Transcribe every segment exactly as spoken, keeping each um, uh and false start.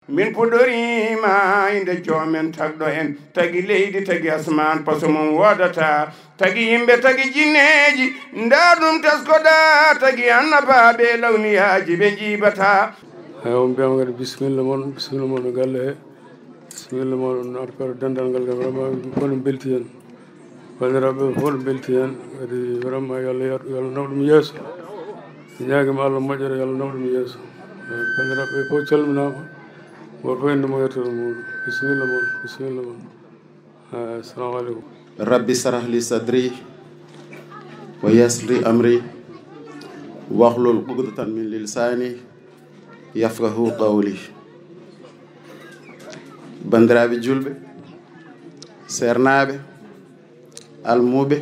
Min puɗɗoriima innde joomen tagɗo en, tagi leydi, tagi asmaan, paso mum woodata, tagi yimɓe, tagi jinneeji, ndaa ɗum taskoɗaa, tagi annabaaɓe e lawniyaaji ɓe njiibataa. Eyi, on mbiyam kadi bisimilla mon, bisimilla mon e galle he. Bisimilla mon, on arfere dental ngal kam, vraiment, kono mbelti heen. Banndiraaɓe fof no mbelti heen, kadi vraiment yo Allah yar-, yo Allah naw ɗum yeeso. Mi ñaagima Allah moƴƴere, yo Allah naw ɗum yeeso. Eh, banndiraaɓe fof calminaama, gooto fof innde mum e yettoode mum. Bisimilla mon, bisimilla mon. Eh, assalamu aleykum. رب اشرح لي صدري ويسر لي أمري واحلل عقدة من لساني يفقهوا قولي. Banndiraaɓe julɓe, seernaaɓe, almuuɓe,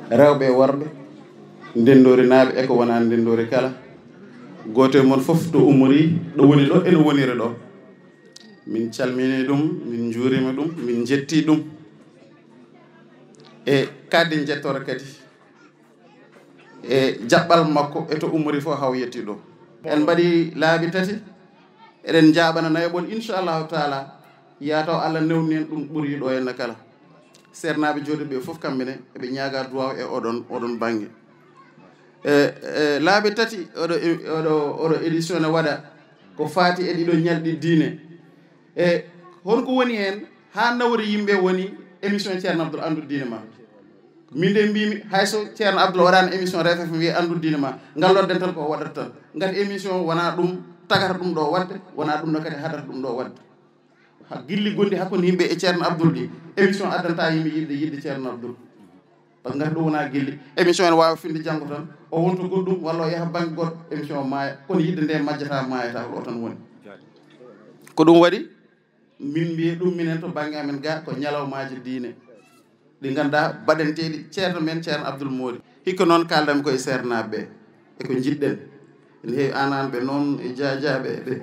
rewɓe e worɓe, ndenndorinaaɓe e ko wonaa ndenndoori kala, gooto e mon fof to ummori, ɗo woni ɗo, eno woniri ɗo. Min calminii ɗum, min njuuriima ɗum, min njettii ɗum. E kadi njettoore kadi e jaɓɓal makko e to ummori fof haa o yettii ɗo. En mbaɗi laabi tati, eɗen njaaɓana nayaɓol, inchallahu taala, yaa taw Allah newni en ɗum ɓuri ɗo henna kala. Seernaaɓe jooɗiiɓe ɓe fof kamɓe ne eɓe ñaaga duwaaw e oɗon, oɗon bannge. E, e, laabi tati oɗo, oɗo, oɗo édition ne waɗa ko faati e ɗiɗo ñalɗi diine. E honko woni heen haa nawori yimɓe woni émission Ceerno Abdoul Anndu Diine Ma? Min de mbimi, hay so Ceerno Abdoul waɗaano émission R F M wiye Anndu Diine Ma, ngal lodden tan ko o waɗata tan. Ngati émission wonaa ɗum tagata ɗum ɗo waɗde, wonaa ɗum no kadi haɗata ɗum ɗo waɗde. Ha gilli gonɗi hakkunde yimɓe e Ceerno Abdoul ɗi, émission addanta yimɓe yiɗde, yiɗde Ceerno Abdoul. Par ce que ngati ɗum wonaa gilli. Émission ene waawi finde janngo tan, o wonta goɗɗum, walla o yaha bannge goɗɗo, émission o maaya. Kono yiɗde nde majjata, maayata, ko ɗo tan woni. Ko ɗum waɗi, min mbiye ɗum minen to bannge amen ga, ko ñalawmaaji diine. Ɗi ngannduɗaa baɗanteeɗi ceerno men, Ceerno Abdoul Mody. Hikka noon kaaldanmi ko e seernaaɓe ɓe, e ko njiɗɗen. Ene heewi aananɓe noon e jaajaaɓe, ɓe,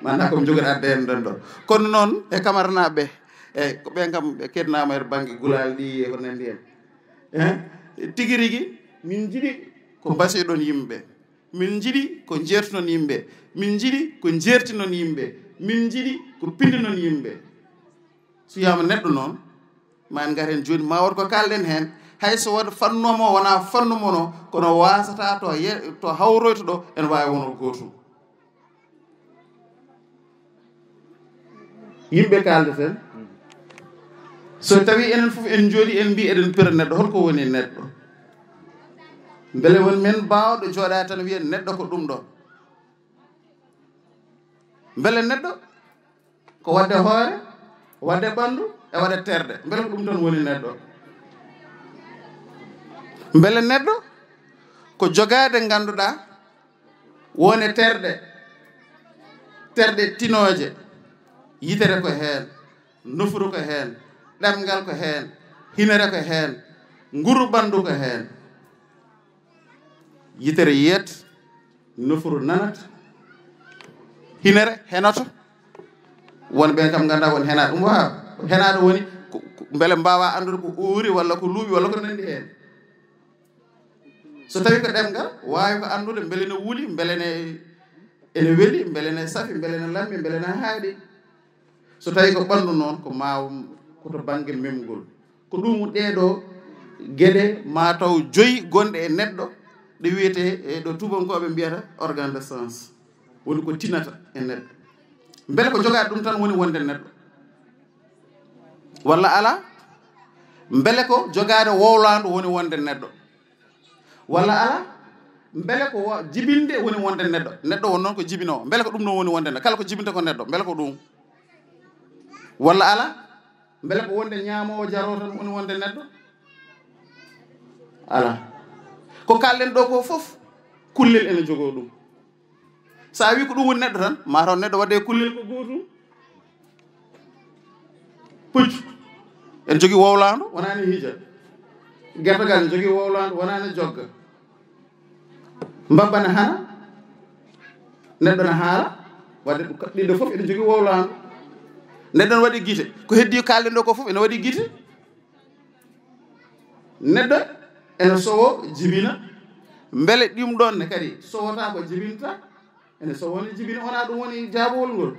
maanaa ko mi jogori adde en ɗon ɗo. Kono noon e kamaranaaɓe ɓe, e ko ɓen kam ɓe keɗnaama e bannge gulaali ɗi e ko nanndi en. Eh, tigi rigi, min njiɗi ko mbasiɗon yimɓe. Min njiɗi ko njeertunon yimɓe. Min njiɗi ko njeertinon yimɓe. Min njiɗi ko pinndinon yimɓe. So wiyaama neɗɗo noon, ma en ngar heen jooni, ma wood ko kaalɗen heen. Hay so waɗ fannu mo wonaa fannu mon o, kono waasata to ye-, to hawroyta ɗo, ene waawi wonde gootum. Yimɓe kaaldeten, so tawii enen fof en njooɗii, en mbii eɗen pira neɗɗo, holko woni neɗɗo? Mbele won men baawɗo jooɗaade tan wiya neɗɗo ko ɗum ɗo? Mbele neɗɗo ko waɗde hoore, waɗde ɓanndu, e waɗde terɗe? Mbele ko ɗum tan woni neɗɗo? Mbele neɗɗo ko jogaade, ngannduɗaa, wone terɗe, terɗe tinooje, yitere ko heen, nofuru ko heen, ɗemngal ko heen, hinere ko heen, nguru ɓanndu ko heen. Yitere yiyat, nofuru nanat, hinere henoto. Won ɓeen kam nganndaa won henaaɗo. Ɗum waawa henaaɗo woni ko, ko, mbele mbaawaa anndude ko uuri walla ko luuɓi walla ko nanndi heen. So tawii ko ɗemngal, waawi ko anndude mbele ne wuli, mbele ne, ene weli, mbele ne safi, mbele ne lammi, mbele ne haaɗi. So tawii ko ɓanndu noon, ko maa, ko to bannge memgol. Ko ɗum ɗee ɗoo geɗe maa taw joyi gonɗe e neɗɗo, ɗe wiyetee e ɗo tuubankooɓe mbiyata organe de sens. Woni ko tinata e neɗɗo. Mbele ko jogaade ɗum tan woni wonde neɗɗo? Walla alaa? Mbele ko jogaade wowlaandu woni wonde neɗɗo? Walla alaa? Mbele ko wa-, jibinde woni wonde neɗɗo? Neɗɗo won noon ko jibinoowo. Mbele ko ɗum ɗoon woni wonde neɗɗo? Kala ko jibinta ko neɗɗo, mbele ko ɗum? Walla alaa? Mbele ko wonde ñaamoowo jaroowo tan woni wonde neɗɗo? Alaa. Ko kaalɗen ɗoo ko fof, kullel ene jogoo ɗum. So a wii ko ɗum woni neɗɗo tan, ma taw neɗɗo waɗde e kullel ko gootum. Puccu ene jogii wowlaandu, wonaa ne hija. Gertogal ene jogii wowlaandu, wonaa ne jogga. Mbabba ne hana, neɗɗo ne haala, wadde ɗum ka-, ɗiɗo fof ene jogii wowlaandu. Neɗɗo ne waɗi gite, ko heddii kaalɗen ɗoo ko fof ene waɗi gite. Neɗɗo ene sowo jibina, mbele ɗum ɗoon ne kadi sowata ko jibinta? Ene sowo ne jibina, wonaa ɗum woni jaabowol ngol?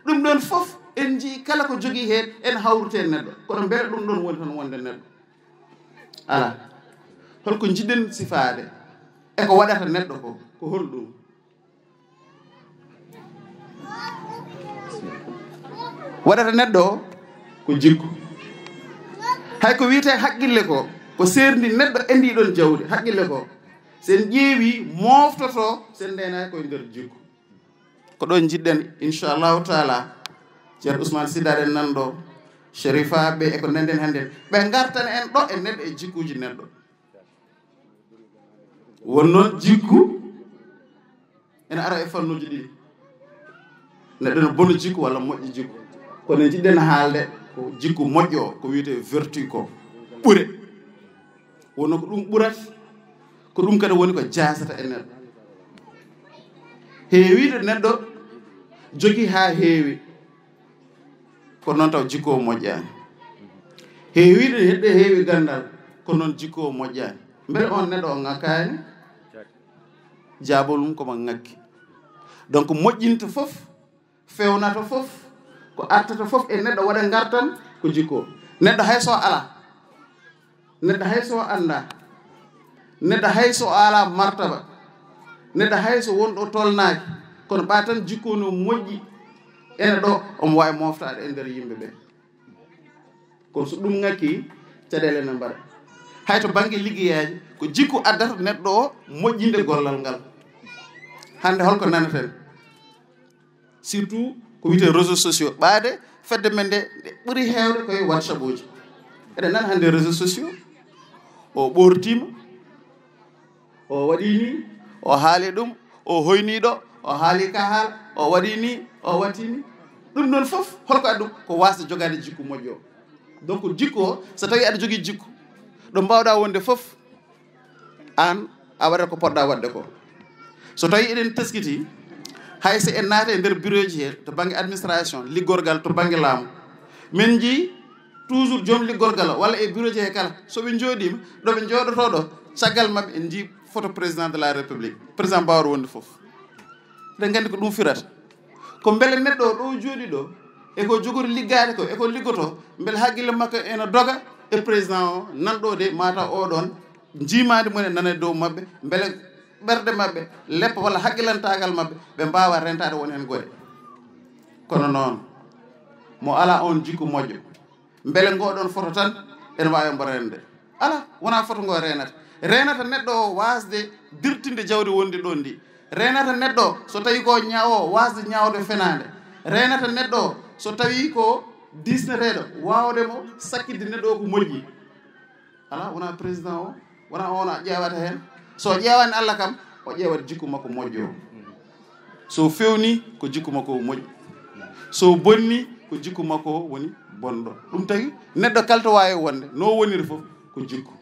Ɗum ɗon fof en njii kala ko jogii heen, en hawrite neɗɗo. Kono mbele ɗum ɗon woni tan wonde neɗɗo? Alaa. Holko njiɗen sifaade? E ko waɗata neɗɗo ko, ko holɗum? Waɗata neɗɗo o ko jikku. Hay ko wiyetee haqqille ko, ko seerndi neɗɗo e ndii ɗon jawdi. Haqqille ko, sen ƴeewi, mooftoto, sen ndeenaaki koye nder jikku. Ko ɗon njiɗɗen, inchallahu taala, Ceerno Ousmane Sy, daɗen nan ɗo, Sherifa ɓe e ko nannden hannden. Ɓe ngartana en ɗo e neɗɗo, e jikkuuji neɗɗo. Won noon jikku ene ara e fannuuji ɗiɗi. Neɗɗo ne bona jikku walla moƴƴa jikku. Kono njiɗɗen haalde ko jikku moƴƴo o, ko wiyetee vertu ko. Ɓure. Wonno ko ɗum ɓurata, ko ɗum kadi woni ko jaasata e neɗɗo. Heewiiɗo neɗɗo jogii haa heewi, kono noon taw jikku o moƴƴaani. Heewiiɗo neɗɗo heewi ganndal, kono noon jikku o moƴƴaani. Mbele oon neɗɗo o ŋakkaani? Jaabol mum ko mo ŋakki. Donc, moƴƴinta fof, fewnata fof, ko artata fof e neɗɗo waɗa ngartam ko jikku o. Neɗɗo hay so alaa, neɗɗo hay so anndaa, neɗɗo hay so alaa martaba, neɗɗo hay so won ɗo tolnaaki, kono ɓa tan jikku o no moƴƴi ene ɗo, omo waawi moftaade e nder yimɓe ɓe. Kono so ɗum ŋakki, caɗeele ne mbaɗa. Hay to bannge liggeyaaji, ko jikku addata neɗɗo o moƴƴinde gollal ngal. Hannde holko nanaten? Surtout ko wiyetee réseaux sociaux. Ɓaade fedde men nde, nde ɓuri heewde koye WhatsApp uji. Eɗen nana hannde réseaux sociaux. O ɓoortiima, o waɗi ni, o haali ɗum, o hoyni ɗo, o haali ka haala, o waɗi ni, o watti ni. Ɗum ɗon fof, holko addi ɗum? Ko waasde jogaade jikku moƴƴo. Donc, jikku o, so tawii aɗa jogii jikku, ɗo mbaawɗaa wonde fof, aan a waɗat ko poɗɗaa waɗde ko. So tawii eɗen teskiti, hay so en naati e nder bureau ji he, to bannge administration, liggorgal, to bannge laamu, min njii toujours joom liggorgal o walla e bureau ji he kala, so ɓe njooɗiima, ɗo ɓe njooɗotoo ɗo, caggal maɓɓe en njii photo président de la République, président mbaawɗo wonde fof. Eɗen nganndi ko ɗum firata. Ko mbele neɗɗo o ɗo jooɗi ɗo, e ko jogori liggaade ko, e ko liggotoo, mbele haqqille makko ene doga e président o, nan ɗo de, mataw o ɗon, njiimaandi mum ene nana e dow maɓɓe, mbele ɓerɗe maɓɓe leppa walla haqqilantaagal maɓɓe, ɓe mbaawa rentaade won heen goɗe. Kono noon, mo alaa oon jikku moƴƴo, mbele ngoo ɗoon foto tan ene waawi mbo rende? Alaa, wonaa foto ngoo reenata. Reenata neɗɗo o waasde dirtinde jawdi wondi ɗoon ndi. Reenata neɗɗo o, so tawii ko ñaawo, waasde ñaawde fenaande. Reenata neɗɗo o, so tawii ko diisneteeɗo, waawde mo sakkitde neɗɗo o ko moƴƴi. Alaa, wonaa président o, wonaa oon a ƴeewata heen. So o ƴeewaani Allah kam, o ƴeewat jikku makko moƴƴo o. So feewnii, ko jikku makko o moƴƴi. So bonnii, ko jikku makko o woni bonɗo. Ɗum tagi neɗɗo kala to waawi wonde, no woniri fof, ko jikku.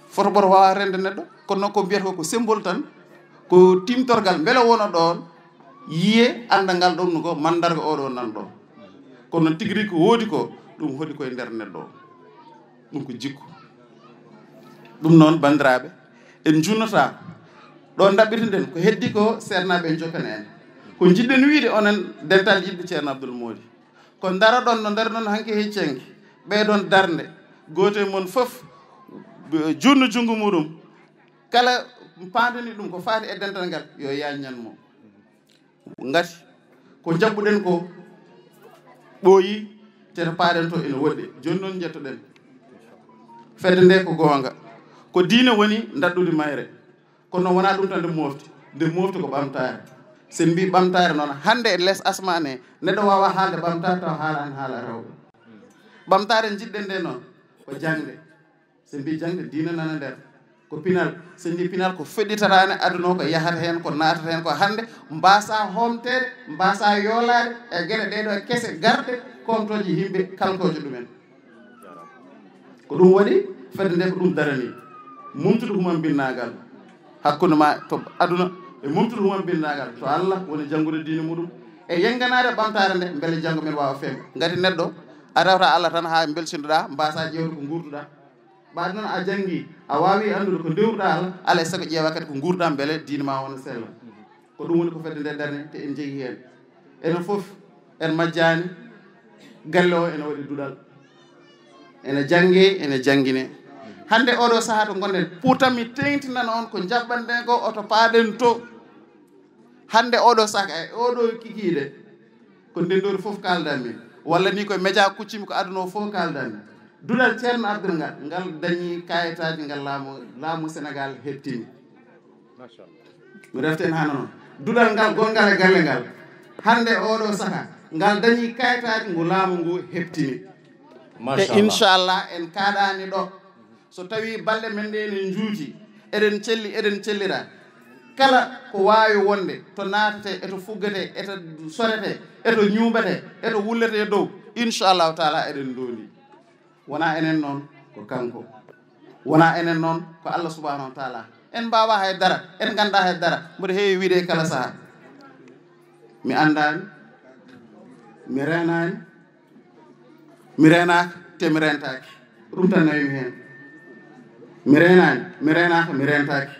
Foto ɓoto waawaa rende neɗɗo, kono noon ko mbiyata ko, ko symbole tan, ko timtorgal, mbele wona ɗoon, yiye annda ngal ɗon ko manndarga oɗo nan ɗo. Kono noon tigi rigi ko woodi ko, ɗum hoɗi koye nder neɗɗo o. Ɗum ko jikku. Ɗum noon, banndiraaɓe, en njunnata ɗo ndaɓɓirten ko heddi ko seernaaɓe en njokkana en. Ko njiɗɗen wiyde onon dental yiɗɓe Ceerno Abdul Moodi, ko ndaroɗon no ndaroɗon hanki heccenki, ɓeyɗon darnde, gooto e mon fof junno junngo muɗum, kala paandani ɗum ko faati e dental ngal, yo yaññan mo. Ngati ko njaɓɓuɗen ko ɓooyi, te to paaɗen to ene woɗɗi. Jooni noon njettoɗen. Fedde nde ko goonga. Ko diine woni ndaɗɗudi mayre. Kono wonaa ɗum tan nde mofti. Nde mofti ko ɓamtaare. So en mbii ɓamtaare noon, hannde e les asmaan he, neɗɗo waawa haalde ɓamtaare tawa haalaani haala rewɓe. Ɓamtaare njiɗɗen nde noon, ko jaŋde. So mbii jaŋde, diine nana nder. Ko pinal. So mbii pinal, ko feɗɗitataane aduna o, ko yahata heen, ko naatata heen, ko hannde mbaasaa hoomteede, mbaasaa yoolaade e geɗe ɗee ɗoo kese garɗe, koomtooje yimɓe, kalkooje ɗumen. Ko ɗum waɗi fedde nde, ko ɗum daranii. Mumtude humambinnaagal hakkunde ma to aduna, e mumtude humambinnaagal to Allah, woni janngude diine muɗum, e yennganaade ɓamtaare nde, mbele janngo men waawa feeñde. Ngati neɗɗo, a rewta Allah tan haa mbelsindoɗaa, mbaasaa ƴeewde ko nguurduɗaa. Ɓaade noon a janngii, a waawii anndude ko ndewruɗaa Allah, alaa e sago ƴeewaa kadi ko nguurduɗaa mbele diine ma o no sella. Ko ɗum woni ko fedde nde darni, te en njehii heen. Enen fof en majjaani. Galle o ene waɗi duɗal, ene jannge, ene janngine. Hannde oɗo sahaa to ngonɗen, pourtant mi teeŋtinana on ko njaɓɓanɗen ko oto paaɗen to. Hannde oɗo sahaa e oɗo kikiiɗe, ko ndenndoori fof kaaldanmi, walla ni koye média kuccimi, ko aduna o fof kaaldanmi. Duɗal Ceerno Abdul ngal, ngal dañi kayitaaji, ngal laamu, laamu Senegaal heɓtini. Mi reften hano noon. Duɗal ngal gonngal e galle ngal, hannde oɗo sahaa, ngal dañi kayitaaji, ngu laamu ngu heɓtini. Te inchallah en kaaɗaani ɗo. So tawi balɗe men ɗe ene njuuti, eɗen celli, eɗen cellira, kala ko waawi wonde to naatete, eto fuggete, eto sorete, eto ñuuɓete, eto wullete dow, inchallahu taala eɗen ndoondi. Wona enen noon, ko kanko. Wona enen noon, ko Allah subhanahu wa taala. En mbaawa hay dara, en ngannda hay dara. Mboɗo heewi wiide e kala sahaa. Mi anndaani, mi reenaani, mi reenaaka, te mi reentaaki. Ɗum tan nawimi heen. Mi reenaani, mi reenaaka, mi reentaaki.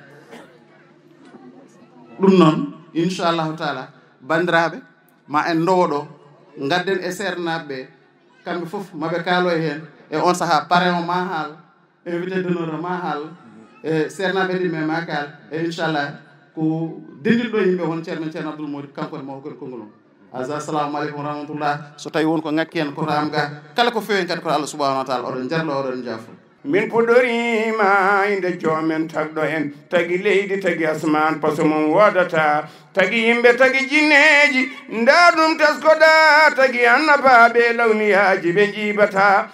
Ɗum noon, inchallahu taala, banndiraaɓe, ma en ndowo ɗo, ngadden e seernaaɓe ɓe, kamɓe fof maɓe kaalo e heen, e on sahaa pare o ma haal, invité d'honneur o ma haal, e seernaaɓe ɗi me ma kaal, e inchallah ko denndinɗo yimɓe won ceerno, ceerno Abdoul Mody, kanko e mawko e konngol on. Asa, assalamu aleykum wa rahmatullah. So tawi won ko ŋakki en, ko raam ga, kala ko fewi en kadi ko Allah subhanahu wa taala, oɗon jarlo, oɗon jaafo. Min puɗɗoriima inde joomen tagɗo en, tagi leydi, tagi asmaan, paso mum woodata, tagi yimɓe, tagi jinneeji, ndaa ɗum teskoɗaa, tagi annabaaɓe, lawniyaaji ɓe njiibataa.